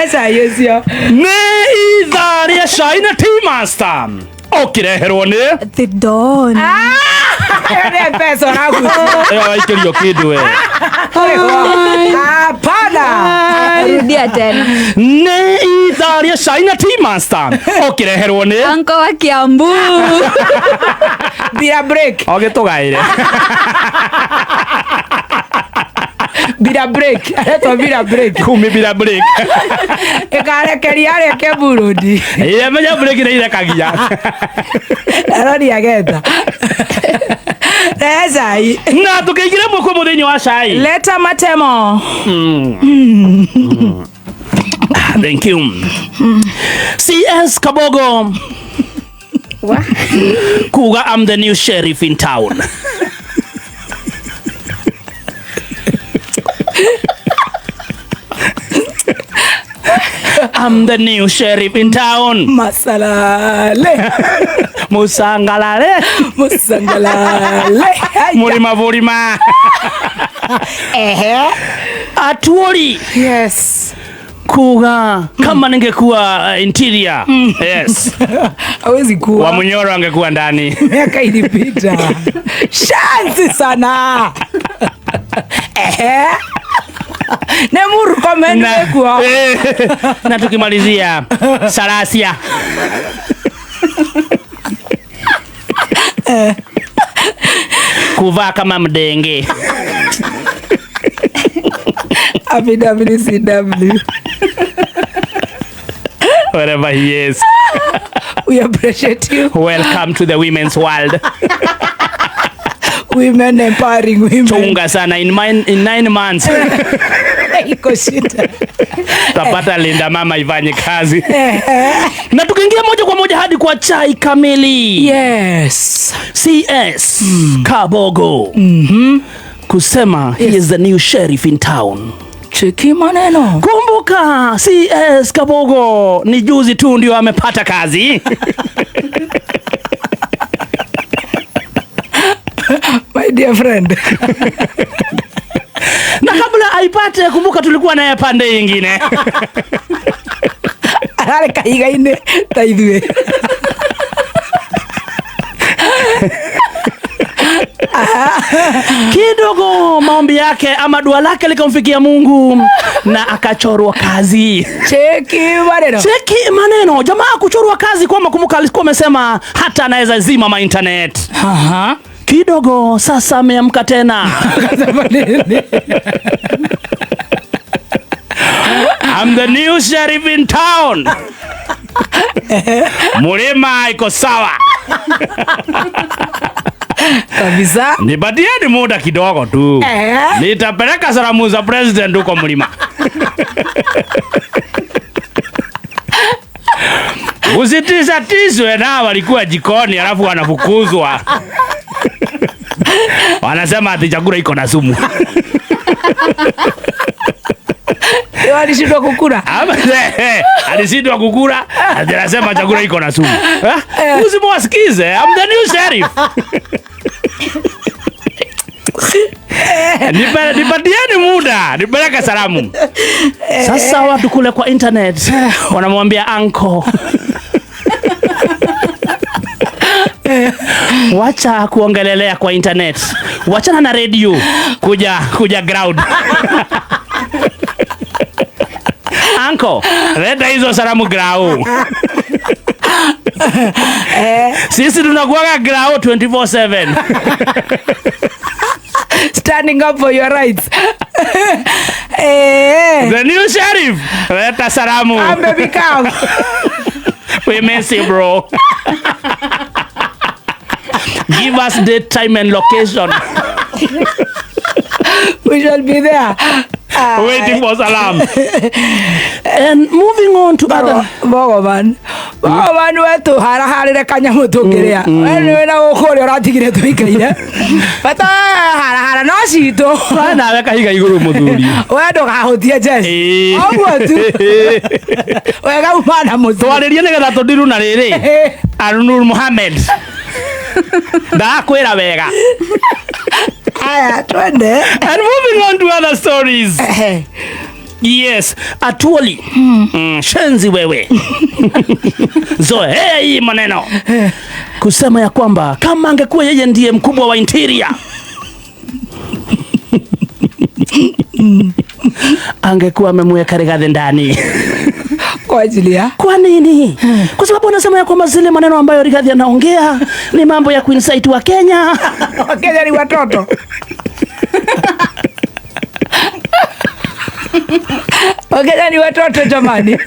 Rehe cai ũcio. Nĩ ithaa rĩa cai na Tea Master ũkĩreherwo nĩ The Don. Ĩyo nĩ mbeca ũragucia. ĩyo waikĩrio kĩndũ we. Hapana. Rudia tena. Nĩ ithaa rĩa cai na Tea Master ũkĩreherwo nĩ Anko wa Kiambu. Bira break. Ogĩtũgaĩre. Bira break. Aretwo bira break. Kumi bila break. Ĩkarekeria arĩa Kembu Road. Ĩĩ, menya break nĩ irekagia. Arori agetha. Rehe cai. Na tũkĩingĩra ĩmwe kwa ĩmwe thĩinĩ wa cai. Leta matemo. Thank you. CS Kabogo kuga I'm the new sheriff in town. I'm the new sheriff in town. Masalale. Musangalale. Musangalale. Mulima vulima. Ehe. Atuoli Yes. kuga kama ningekuwa interior. Yes. Hawezi kuwa. Wa Munyoro angekuwa ndani. Miaka ilipita. Shansi sana. Ehe. Ne Murkomen Na, wekuo. Na tukimalizia Sarasia. Kuvaa kama mdenge. Abi WCW. Wherever he is. We appreciate you. Welcome to the women's world. Women empowering women. Chunga sana in 9 months Iko shida. tapata Linda Mama ifanye kazi. Na tukiingia moja kwa moja hadi kwa chai kamili. Yes. CS Kabogo kusema he is the new sheriff in town. Cheki maneno. Kumbuka CS Kabogo ni juzi tu ndio amepata kazi. My dear friend. Na kabla aipate, kumbuka tulikuwa naye pande ingine. Ararĩ kahiga-inĩ ta ithuĩ. Kidogo maombi yake ama dua lake likamfikia Mungu na akachorwa kazi. Cheki maneno. Cheki maneno, jamaa kuchorwa kazi kwamba kumbuka alikuwa amesema hata anaweza zima ma internet. Aha. Kidogo sasa ameamka tena. Akasema nini? I'm the new sheriff in town. Mulima iko sawa. Kabisa. Nipatieni muda kidogo tu. Nitapeleka salamu za president huko mlima. Usitisatishwe na walikuwa jikoni alafu wanafukuzwa. Wanasema ati chakula iko na sumu. Walishindwa kukula. Ama alishindwa kukula, ati anasema chakula iko na sumu. Eh? Usimwasikize, I'm the new sheriff. Nipatieni muda, nipeleke salamu. Sasa watu kule kwa internet wanamwambia, "Uncle, wacha kuongelelea kwa internet, wachana na radio, kuja ground. Uncle, leta hizo salamu ground. Sisi tunakuwaga ground 24/7." Standing up for your rights. Eh. The new sheriff, leta salamu. Come, baby, come. We miss you, bro. Give us date, time and location. We shall be there. Ah. Waiting for salam. And moving on to other Bogo man. Bogo man, we tũharaharĩre kanyamũ tũngĩrĩa. We nĩwe na gũkũ ũrĩa ũratigire tũikaire. Bata harahara no citũ. Nawe kahiga igũrũ mũthuri. We ndũkahutie Jess. Ĩĩ. Ũguo tu. Wega uma na mũthuri. Twarĩrie nĩgetha tũndiru na rĩrĩ. Arunur Mohamed. Ndakwĩra wega. Aya, twende. And moving on to other stories. Ehe. Yes, Atwoli. Shenzi wewe. Zoea hii maneno. Kusema ya kwamba kama angekuwa yeye ndiye mkubwa wa interior angekuwa amemweka Rigathi ndani. Kwa ajili ya Kwa nini? Kwa sababu anasema ya kwamba zile maneno ambayo Rigathi anaongea ni mambo ya kuincite wa Kenya. Wakenya ni watoto. Wakenya ni watoto jamani.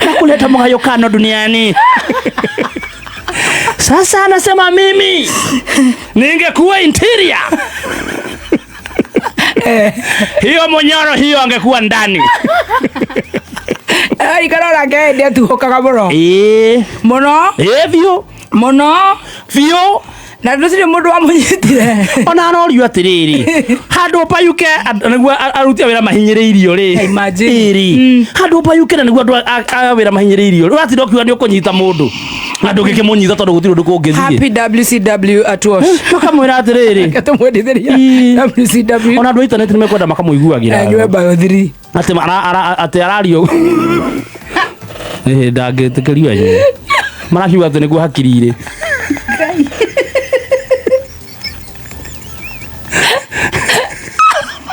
Na kuleta mgayokano duniani. Sasa anasema mimi ningekuwa interior hiyo monyoro hiyo angekuwa ndani. Ikarora ke atuhokaga mũno. Ĩĩ. Mũno. Ĩĩ biũ. Mũno. Biũ. Na ndũcire mũndũ wamũnyitire. Ona arorio atĩrĩrĩ, handũ payuke nĩguo aruti a wĩra mahinyĩrĩirio rĩ. Imagine. Ĩrĩ. Handũ payuke na nĩguo andũ a wĩra mahinyĩrĩirio. Ũratinda ũkiuga nĩ ũkũnyita mũndũ. Na ndũngĩkĩmũnyita tondũ gũtirĩ ũndũ kũngĩthiĩ. Happy WCW Atwosh. Makamwĩra atĩrĩrĩ. Tũmwendithĩria WCW. Ona andũ a intaneti nĩmekwenda makamũiguagĩra. Anyue bayo 3. Atĩ atĩ arario. Ĩĩ ndangĩtĩkĩrio anyue. Marakiuga atĩ nĩguo hakiri irĩ.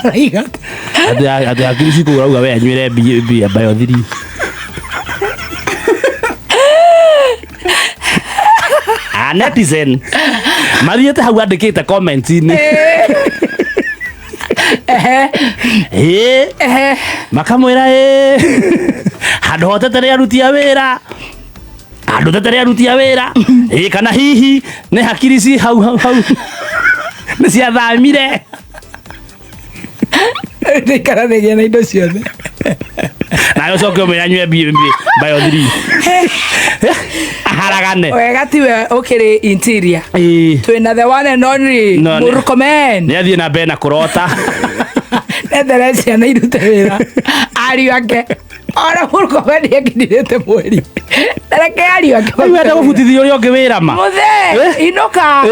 Maraiga. Atĩ hakiri cikũu ũrauga we anyuĩre mbia bayo 3. A netizen mathiĩte hau andĩkĩte comment-inĩ. Ĩĩ. Makamwĩra ĩĩ. Handũ hotete nĩ aruti a wĩra. Handũ tete nĩ aruti a wĩra. Ĩĩ kana hihi nĩ hakiri ci hau hau hau. Nĩ ciathamire. Ndaikaranagia na indo ciothe. Nawe ũcoke ũmwĩre anyue bayo 3. Aharagane. Wega tiwe ũkĩrĩ interior. Ĩĩ. Twĩna the one and only No, Murkomen. Nĩ athiĩ na mbere na kũrota. Nethere ciana irute wĩra. Ariũ ake. Ona Murkomen nĩekinirĩte mweri. Reke ariũ ake. Rĩu enda gũbutithia ũrĩa ũngĩ wĩra ma. Mũthee, inũka.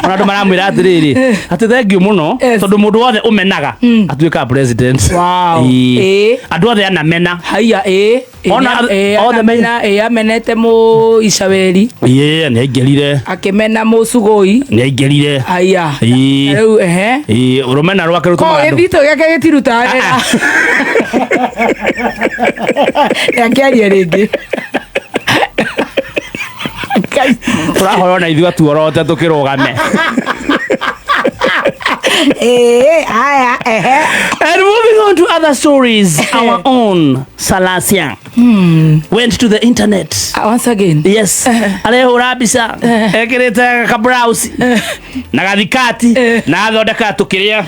Ona andũ maramwĩra atĩrĩrĩ, atĩ thengiũ mũno Yes. tondũ mũndũ wothe ũmenaga atuĩkaga president. Wow. Ĩĩ. Ĩĩ. Andũ othe anamena. Haiya ĩĩ. Ona othe Ĩĩ amenete mũ Icaweri. Ĩĩ nĩ aingĩrire. Akĩmena mũcugũi. Nĩ aingĩrire. Haiya. Ĩĩ. Rĩu ehe. Ĩĩ rũmena rwake Ko rũtũmaga andũ. gĩthitũ gĩake gĩtirutaga wĩra. Akĩaria rĩngĩ. Tũrahoya ona ithuĩ atuorote tũkĩrũgame. Ĩĩ, haya, ehe. And moving on to other stories, our own Salasia went to the internet. Once again. Yes. Arehũra mbica ekĩrĩte kablaũci na gathikati na athondeka tũkĩrĩa.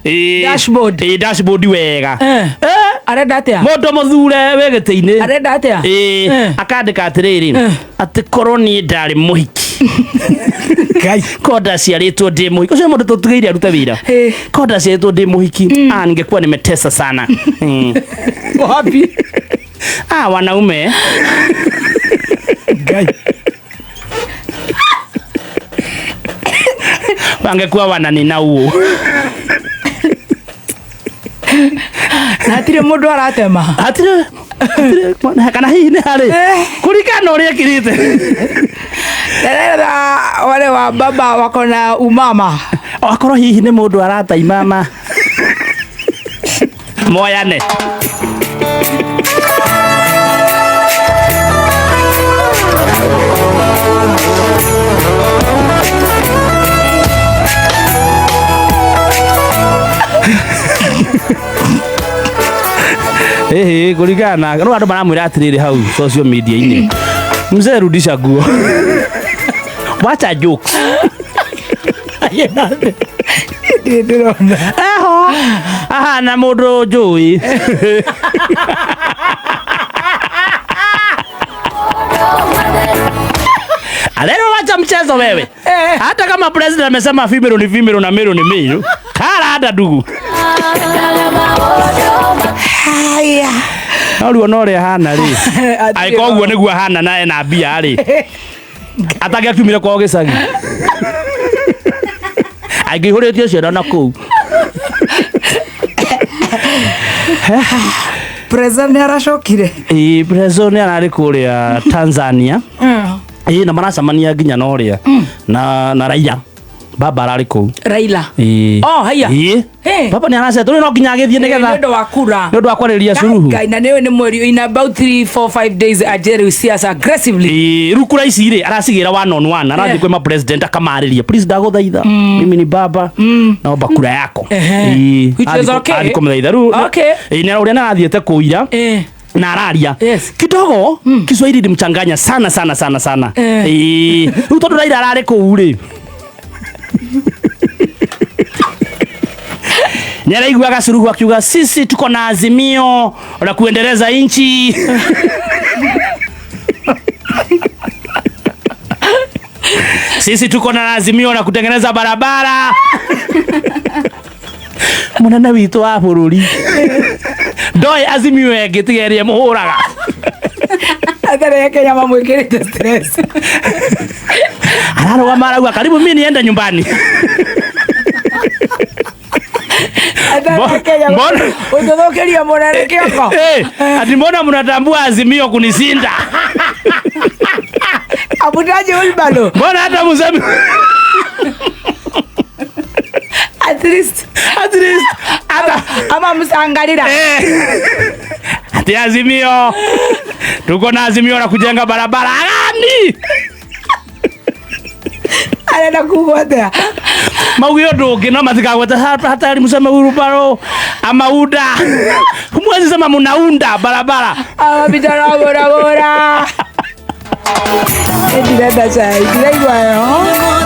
Ĩĩ. Dashboard. Ĩĩ, dashboard wega. Arenda atĩa? Mũndũ mũthure wĩ gĩtĩ-inĩ. Arenda atĩa? Ĩĩ, akandĩka atĩrĩrĩ, atĩ korwo niĩ ndarĩ mũhiki. Ngai. Korwo ndaciarĩtwo ndĩ mũhiki. Ũcio nĩ mũndũ tũtigĩire arute wĩra. Korwo ndaciarĩtwo ndĩ mũhiki, ah, ningekuwa nimetesa sana. Wapi? Ah, wanaume. Ngai. Wangekuwa wananinauo. Na hatirĩ mũndũ aratema. Hatirĩ kana hihi nĩ harĩ kũringana na ũrĩa ekĩrĩte. Nderera wale wa baba wako na umama. Akorwo hihi nĩ mũndũ arataimama. Moyane. Ĩhĩ kũringana na rĩu andũ maramwĩra atĩrĩrĩ hau social media-inĩ. Mzee rudisha nguo. Wacha jokes. Ndĩrona. Eho. Ahana mũndũ njũĩ. Alero wacha mchezo wewe. Hata kama president amesema female ni female na male ni male. Kara hata ndugu. Haya. No rĩu ona ũrĩa ahana rĩ. Angĩkorwo ũguo nĩguo ahana na ena mbia rĩ. Atangĩakiumire kwao gĩcagi. Angĩihũrĩtio ciana na kũu. President nĩ aracokire. Ĩĩ, preso nĩ ararĩ kũrĩa Tanzania. Ĩĩ, na maracemania nginya na ũrĩa na Raila. Baba ararĩ kũu. Raila. Ĩĩ. Oh, haiya. Ĩĩ. Hey. Baba nĩ aracetwo rĩu no nginya agĩthiĩ Nĩ nĩgetha ũndũ wa kura. nĩ ũndũ wa kwarĩrĩria Suluhu. Ngai, na nĩũĩ nĩ mweri in about 3 4 5 days anjie rĩu siasa aggressively. Ĩĩ, rĩu kura ici rĩ aracigĩra one on one, arathiĩ Yeah. kwĩ ma president akamarĩria, please ndagũthaitha, mimi ni baba, naomba kura yako. Ehe. Ĩĩ, Which is okay. athiĩ kũmũthaitha rĩu. Okay. Ĩĩ, na ũrĩa arathiĩte kũira na araria Yes. kidogo Kiswahili ilimchanganya sana sana sana sana. Eh. Ĩĩ, rĩu tondũ Raila ararĩ kũu rĩ, nĩaraiguaga Suluhu akiuga sisi tuko na azimio la kuendeleza nchi. Sisi tuko na azimio la kutengeneza barabara. Munene witũ wa bũrũri ndoĩ azimio ĩngĩ tiga ĩrĩa mũhũraga. Atarĩ ya Kenya mamwĩkĩrĩte stress. Ararũgama arauga karibu mi niende nyumbani. Atarĩ ya Kenya Mbona- ũtũthũkĩria mũnene kĩoko. Eh, ati mbona mnatambua azimio kunisinda? Abutaje wheelbarrow. Mbona hata musemi At least at least hata ama msangalira. Eh. Ati azimio tuko na azimio la kujenga barabara gani? Arenda kugwatia. Mauge ũndũ ũngĩ no matikagwete hatari museme wheelbarrow ama unda. Mwezi sema munaunda barabara. Ama vijana wa bodaboda. Ndirenda chai, ndiraigua heho.